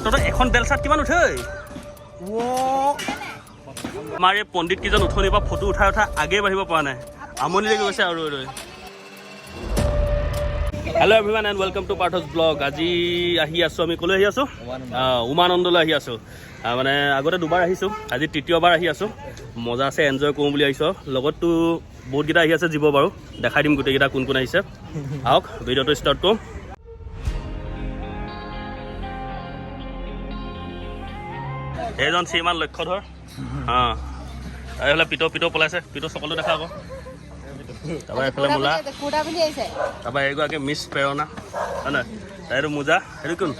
তহঁতৰ এখন বেলচাত কিমান উঠে ঐ? আমাৰ এই পণ্ডিত কেইজন উঠনিৰ পৰা ফটো উঠাই উঠাই আগেই বাঢ়িব পৰা নাই, আমনি লাগি গৈছে আৰু ৰৈ ৰৈ। Hello everyone and welcome to Partha's vlog. আজি আহি আছোঁ আমি, ক'লৈ আহি আছোঁ? উমানন্দলৈ আহি আছোঁ। মানে আগতে দুবাৰ আহিছোঁ, আজি তৃতীয়বাৰ আহি আছোঁ। মজা আছে, এনজয় কৰোঁ বুলি আহিছোঁ। লগততো বহুতকেইটা আহি আছে জীৱ বাৰু, দেখাই দিম গোটেইকেইটা কোন কোন আহিছে। আহক ভিডিঅ'টো ষ্টাৰ্ট কৰোঁ। এইজন শ্ৰীমান লক্ষ্যধৰ। অঁ, এইফালে পিত পিত পলাইছে, পিত চকলটো দেখা আকৌ। তাৰপৰা এইফালে মূলা, তাৰপৰা এইগৰাকী মিছ প্ৰেৰণা, হয় নহয়? এইটো মোজা, সেইটো কোন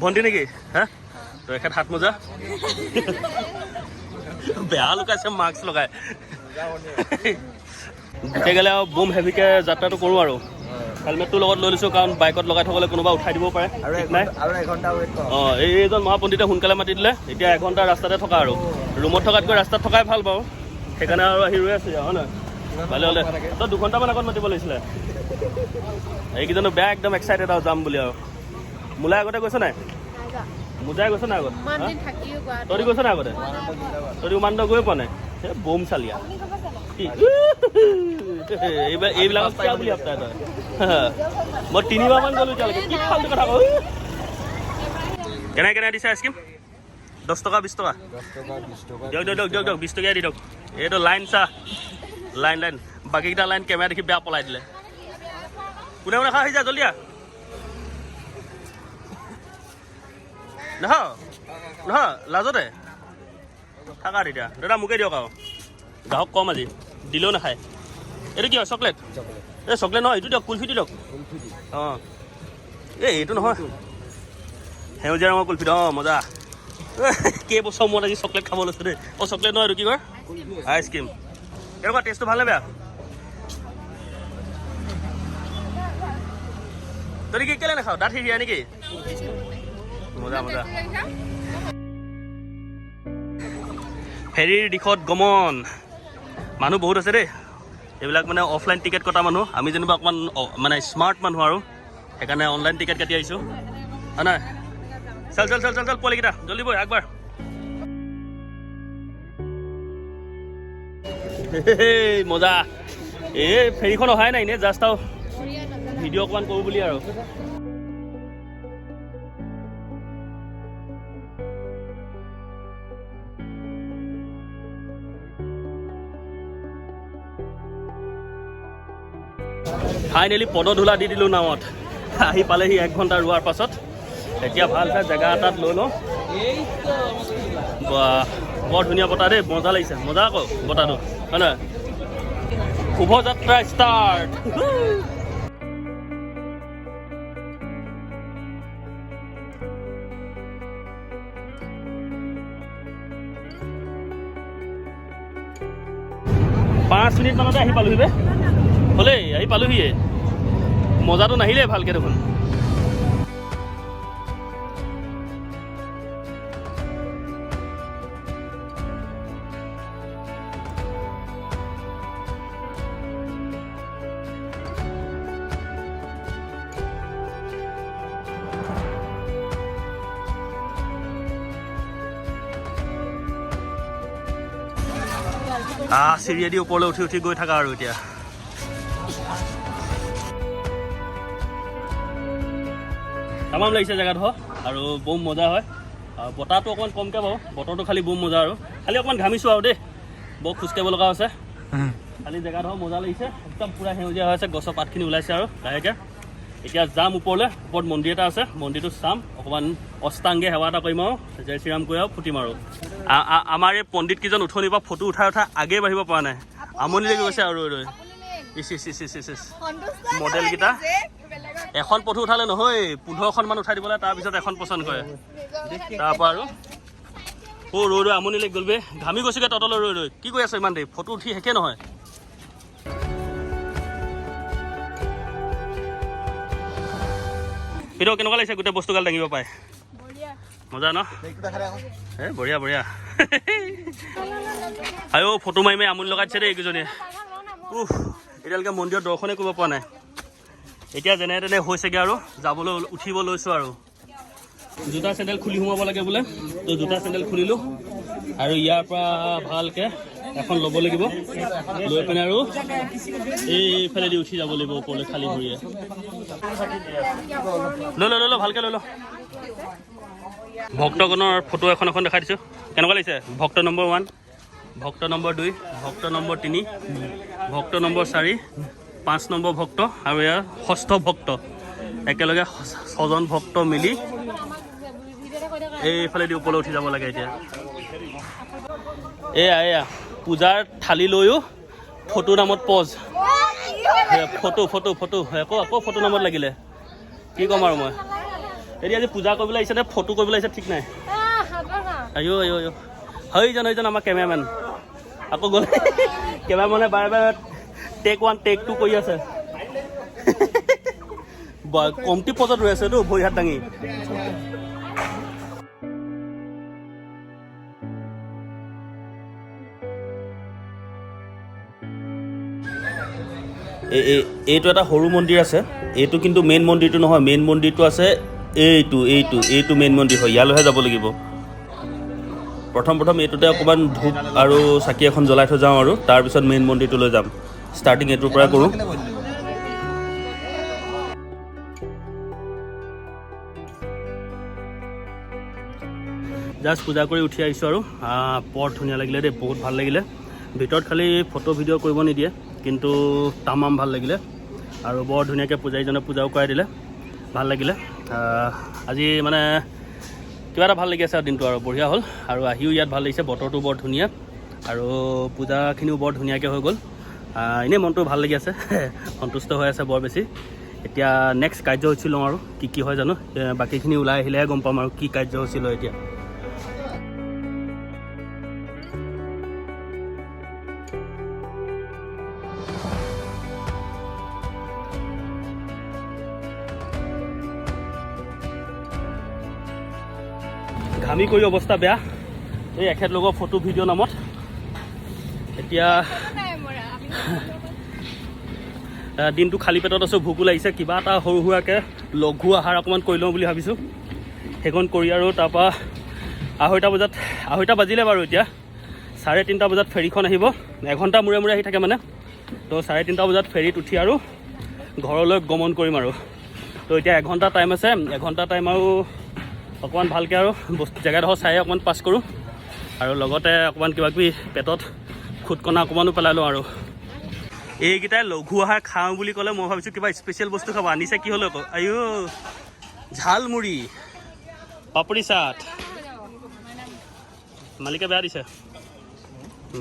ভণ্টি নেকি? হা, তো এখেত হাত মোজা, বেয়া লুকাইছে মাস্ক লগাই। গোটেই গ'লে আৰু বুম হেভিকে যাত্ৰাটো কৰোঁ আৰু হেলমেটটো লগত লৈ লৈছোঁ, কাৰণ বাইকত লগাই থ'বলৈ কোনোবা উঠাই দিব পাৰে, ঠিক নাই। আৰু এঘণ্টা ৱেইট কৰ। অঁ, এইজন মহাপণ্ডিতে সোনকালে মাতি দিলে। এতিয়া এঘণ্টা ৰাস্তাতে থকা আৰু ৰুমত থকাতকৈ ৰাস্তাত থকাই ভাল বাৰু, সেইকাৰণে আৰু আহি ৰৈ আছোঁ। হয় নহয়? ভালে হ'লে তই 2 ঘণ্টামান আগত মাতিব লাগিছিলে। এইকেইজনো বেয়া একদম এক্সাইটেড আৰু যাম বুলি। আৰু মোলাই আগতে গৈছ নাই? মোজাই গৈছ নাই আগত? তহঁতি গৈছ নাই আগতে? তহঁতি উমানন্দ গৈ পোৱা নাই? এই বম চালিয়া কি? এইবিলাকক কিয় বুলি ভাবতা তই? মই তিনিবাৰমান গ'লো এতিয়ালৈকে। কি ফাল্টু কথা কওঁ। কেনে কেনে দিছে আইচক্ৰীম? 10 টকা, 20 টকা? 10 টকা, 20 টকা। দিয়ক দিয়ক দিয়ক দিয়ক দিয়ক, 20 টকীয়া দি দিয়ক। এইটো লাইন চা, লাইন লাইন। বাকীকেইটা লাইন কেমেৰা দেখি বেয়া পলাই দিলে। কোনে কোনে খা, আহি যা, জলদি আহ। নহয় নহয়, লাজতে থাকা তেতিয়া। দাদা, মোকে দিয়ক আৰু, গ্ৰাহক কম আজি, দিলেও নাখায়। এইটো কি হয়? চকলেট? এই চকলেট নহয়, এইটো দিয়ক, কুলফিটো দিয়ক। অঁ, এই এইটো নহয়, সেউজীয়া ৰঙৰ কুলফিটো। অঁ, মজা। কেইবছৰ মূৰত আজি চকলেট খাব লৈছোঁ দেই। অঁ, চকলেট নহয়, এইটো কি কয়? আইচক্ৰীম। কেনেকুৱা টেষ্টটো, ভালনে বেয়া? তই কি কেলে নাখাৱ? দাঁত হিৰিয়া নেকি? মজা মজা। ফেৰীৰ দিশত গমন। মানুহ বহুত আছে দেই। এইবিলাক মানে অফলাইন টিকেট কটা মানুহ। আমি যেনিবা অকণমান মানে স্মাৰ্ট মানুহ আৰু, সেইকাৰণে অনলাইন টিকেট কাটি আহিছোঁ, হয় নহয়? চল চল চল চল চল, পোৱালিকেইটা জলদি বৈ আগবাঢ়। মজা। এই ফেৰীখন অহাই নাই, এনেই জাষ্ট আৰু ভিডিঅ' অকণমান কৰোঁ বুলি আৰু। ফাইনেলি পদধূলা দি দিলোঁ নাৱত। আহি পালেহি এক ঘণ্টা ৰোৱাৰ পাছত। এতিয়া ভাল চাই জেগা এটাত লৈ লওঁ। বাহ, বৰ ধুনীয়া বতাহ দেই, মজা লাগিছে। মজা আকৌ বতাহটো, হয় নহয়? শুভযাত্ৰা ষ্টাৰ্ট। 5 মিনিট মানতে আহি পালোহি বে। হ'লেই আহি পালোহিয়ে, মজাটো নাহিলে ভালকে দেখোন। চিৰিয়েদি ওপৰলৈ উঠি উঠি গৈ থাকা আৰু এতিয়া। তামাম লাগিছে জেগাডোখৰ আৰু বম মজা হয়। আৰু বতাহটো অকণমান কমকৈ বাৰু, বতৰটো খালি বম মজা আৰু খালি অকণমান ঘামিছোঁ আৰু দেই, বৰ খোজকাঢ়িব লগা হৈছে। খালি জেগাডোখৰ মজা লাগিছে, একদম পূৰা সেউজীয়া হৈ আছে, গছৰ পাতখিনি ওলাইছে আৰু লাহেকৈ। এতিয়া যাম ওপৰলৈ, ওপৰত মন্দিৰ এটা আছে, মন্দিৰটো চাম, অকণমান অষ্টাংগে সেৱা এটা কৰিম আৰু জয় শ্ৰীৰাম কৈ আৰু ফুটিম আৰু। আমাৰ এই পণ্ডিত কেইজন উঠনিৰ পৰা ফটো উঠাই উঠাই আগেই বাঢ়িব পৰা নাই, আমনি লাগি গৈছে আৰু ৰৈ ৰৈ। ইচ ইচ ইচ ইচ ইচ ইচ, মডেলকেইটা। এখন ফটো উঠালে নহয়, 15খনমান উঠাই দিব লাগে, তাৰপিছত এখন পচন্দ কৰে। তাৰপৰা আৰু অ' ৰৈ ৰৈ আমনি লাগি গ'ল বে, ঘামি গৈছোগৈ ততলৈ ৰৈ ৰৈ। কি কৰি আছ ইমান দেৰি? ফটো উঠি শেষে নহয়। সেইটো কেনেকুৱা লাগিছে গোটেই বস্তুগাল দাঙিব পায়? মজা ন? এ বঢ়িয়া বঢ়িয়া। আয়ো, ফটো মাৰি মাৰি আমনি লগাই দিছে দেই এইকেইজনীয়ে। উফ, এতিয়ালৈকে মন্দিৰত দৰ্শনে কৰিব পৰা নাই। এতিয়া যেনে তেনে হৈছেগৈ আৰু যাবলৈ উঠিব লৈছোঁ আৰু। জোতা চেণ্ডেল খুলি সোমাব লাগে বোলে, তো জোতা চেণ্ডেল খুলিলোঁ আৰু ইয়াৰ পৰা ভালকৈ এখন ল'ব লাগিব, লৈ পিনে আৰু এইফালেদি উঠি যাব লাগিব ওপৰলৈ খালী ভৰিয়ে। লৈ ল, লৈ ল, ভালকৈ লৈ ল। ভক্তগণৰ ফটো এখন এখন দেখাই দিছোঁ, কেনেকুৱা লাগিছে? ভক্ত নম্বৰ 1, ভক্ত নম্বৰ 2, ভক্ত নম্বৰ 3, ভক্ত নম্বৰ 4, 5 নম্বৰ ভক্ত আৰু ইয়াৰ ষষ্ঠ ভক্ত, একেলগে ছজন ভক্ত মিলি এইফালেদি ওপৰলৈ উঠি যাব লাগে এতিয়া। এয়া এয়া পূজাৰ থালি লৈও ফটো নামত পজ, ফটো ফটো ফটো, আকৌ আকৌ ফটো নামত লাগিলে। কি ক'ম আৰু মই এতিয়া, আজি পূজা কৰিবলৈ আহিছে নে ফটো কৰিবলৈ আহিছে ঠিক নাই। আইঅ আইঅ আইঅ, সেইজন সেইজন আমাৰ কেমেৰামেন আকৌ গ'ল। কেমেৰামেনে বাৰে বাৰে টেক 1 টেক 2 কৰি আছে। কমটি পজত ৰৈ আছেতো ভৰি হাত দাঙি। এইটো এটা সৰু মন্দিৰ আছে, এইটো কিন্তু মেইন মন্দিৰটো নহয়। মেইন মন্দিৰটো আছে এইটো, এইটো এইটো মেইন মন্দিৰ হয়, ইয়ালৈহে যাব লাগিব। প্ৰথম প্ৰথম এইটোতে অকণমান ধূপ আৰু চাকি এখন জ্বলাই থৈ যাওঁ আৰু তাৰপিছত মেইন মন্দিৰটোলৈ যাম। ষ্টাৰ্টিং এইটোৰ পৰাই কৰোঁ। জাষ্ট পূজা কৰি উঠি আহিছোঁ আৰু বৰ ধুনীয়া লাগিলে দেই, বহুত ভাল লাগিলে। ভিতৰত খালি ফটো ভিডিঅ' কৰিব নিদিয়ে, কিন্তু তামাম ভাল লাগিলে আৰু বৰ ধুনীয়াকৈ পূজাৰীজনে পূজাও কৰাই দিলে, ভাল লাগিলে। আজি মানে কিবা এটা ভাল লাগি আছে আৰু দিনটো আৰু বঢ়িয়া হ'ল। আৰু আহিও ইয়াত ভাল লাগিছে, বতৰটো বৰ ধুনীয়া আৰু পূজাখিনিও বৰ ধুনীয়াকৈ হৈ গ'ল। এনেই মনটো ভাল লাগি আছে, সন্তুষ্ট হৈ আছে বৰ বেছি। এতিয়া নেক্সট কাৰ্যসূচী লওঁ আৰু কি কি হয় জানো, বাকীখিনি ওলাই আহিলেহে গম পাম আৰু কি কাৰ্যসূচী লয়। এতিয়া ঘামি কৰি অৱস্থা বেয়া এই এখেতলোকৰ ফটো ভিডিঅ' নামত। এতিয়া দিনটো খালী পেটত আছোঁ, ভোকো লাগিছে, কিবা এটা সৰু সুৰাকৈ লঘু আহাৰ অকণমান কৰি লওঁ বুলি ভাবিছোঁ। সেইকণ কৰি আৰু তাৰপৰা 2:30 বজাত, 2:30 বাজিলে বাৰু, এতিয়া 3:30 বজাত ফেৰীখন আহিব, এঘণ্টা মূৰে মূৰে আহি থাকে মানে। তো 3:30 বজাত ফেৰীত উঠি আৰু ঘৰলৈ গমন কৰিম আৰু। তো এতিয়া এঘণ্টা টাইম আছে, এঘণ্টা টাইম আৰু অকণমান ভালকৈ আৰু বস্তু জেগাডোখৰ চাই অকণমান পাছ কৰোঁ আৰু লগতে অকণমান কিবা কিবি পেটত খুটকণা অকণমানো পেলাই লওঁ। আৰু এইকেইটাই লঘু আহাৰ খাওঁ বুলি ক'লে মই ভাবিছোঁ কিবা স্পেচিয়েল বস্তু খাব আনিছে, কি হ'লে আকৌ আইঅ ঝালমুড়ি, পাপৰি চাট, মালিকে বেয়া দিছে।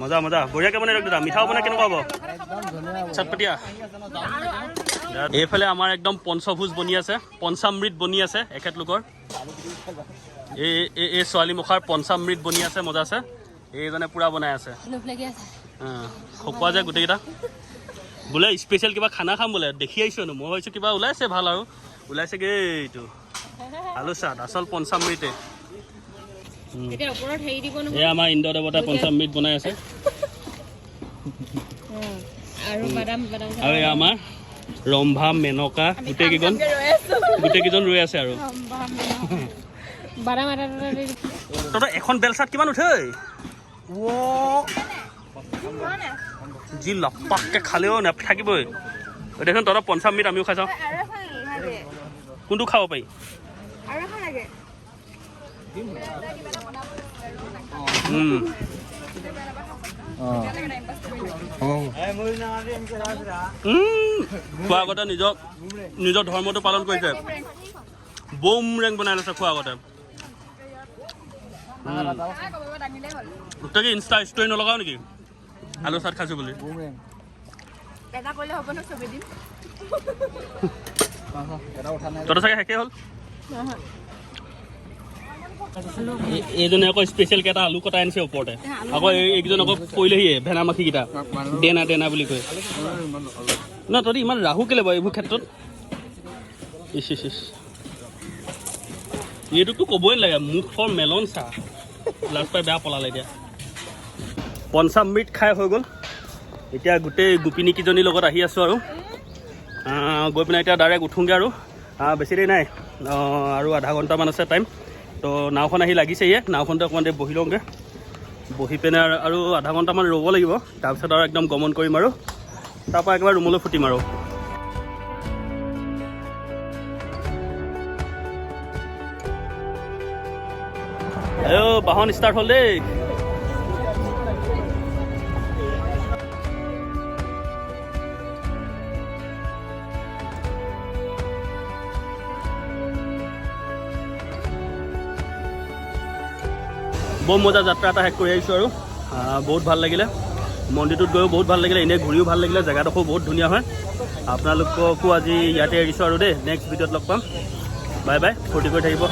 মজা মজা, বঢ়িয়াকৈ বনাই দিয়ক দাদা। মিঠাও বনাই কেনেকুৱা হ'ব? চটপটীয়া। এইফালে আমাৰ একদম পঞ্চভোজ বনি আছে, পঞ্চামৃত বনি আছে এখেতলোকৰ। এই এই এই ছোৱালী মুখাৰ পঞ্চামৃত বনি আছে, মজা আছে। এইজনে পূৰা বনাই আছে, খকুৱা যায় গোটেইকেইটা। বোলে স্পেচিয়েল কিবা খানা খাম বোলে, দেখি আহিছোঁ হেনো। মই ভাবিছোঁ কিবা ওলাইছে ভাল আৰু ওলাইছেগৈ এইটো আলু চাট, আচল পঞ্চামৃতে। এয়া আমাৰ ইন্দ্ৰ দেৱতাই পঞ্চামৃত বনাই আছে। আৰু এয়া আমাৰ ৰম্ভা, মেনকা গোটেইকেইজন ৰৈ আছে আৰু। তহঁতৰ এখন বেলচাত কিমান উঠে? যি লপাককে খালেও নাথাকিবই দেখোন। তহঁতৰ পঞ্চামৃত আমিও খাই চাওঁ, কোনটো খাব পাৰি? খোৱাৰ আগতে নিজৰ নিজৰ ধৰ্মটো পালন কৰিছে, বৌম ৰেং বনাই লৈছে খোৱাৰ আগতে। তই কি ইনষ্টা ষ্টৰি নলগাও নেকি আলু চাট খাইছো বুলি? তহঁতৰ চাগে শেষেই হ'ল। এইজনে আকৌ স্পেচিয়েলকে এটা আলু কটাই আনিছে ওপৰতে। আকৌ এইকেইজন আকৌ পৰিলেহিয়ে ভেনা মাখিকেইটা, দেনা দেনা বুলি কৈ ন। তহঁতি ইমান ৰাহু কেলে বাৰু এইবোৰ ক্ষেত্ৰত? ইচ ইচ ইচ, এইটোতো ক'বই নালাগে, মুখৰ মেলন চাহ লাজ পাই বেয়া পলালে। এতিয়া পঞ্চামৃত খাই হৈ গ'ল, এতিয়া গোটেই গোপিনীকেইজনীৰ লগত আহি আছোঁ আৰু। গৈ পিনে এতিয়া ডাইৰেক্ট উঠোঁগৈ আৰু বেছি দেৰি নাই, আৰু আধা ঘণ্টামান আছে টাইম। তো নাওখন আহি লাগিছেহিয়ে, নাওখনতে অকণমান দেৰি বহি লওঁগৈ। বহি পিনে আৰু আধা ঘণ্টামান ৰ'ব লাগিব, তাৰপিছত আৰু একদম গমন কৰিম আৰু তাৰপৰা একেবাৰে ৰুমলৈ ফুটিম আৰু। আইঅ' বাহন ষ্টাৰ্ট হ'ল দেই। বৰ মজা যাত্ৰা এটা শেষ কৰি আহিছোঁ আৰু বহুত ভাল লাগিলে। মন্দিৰটোত গৈও বহুত ভাল লাগিলে, এনেই ঘূৰিও ভাল লাগিলে, জেগাডোখৰো বহুত ধুনীয়া হয়। আপোনালোককো আজি ইয়াতে এৰিছোঁ আৰু দেই, নেক্সট ভিডিঅ'ত লগ পাম। বাই বাই, ফূৰ্তি কৰি থাকিব।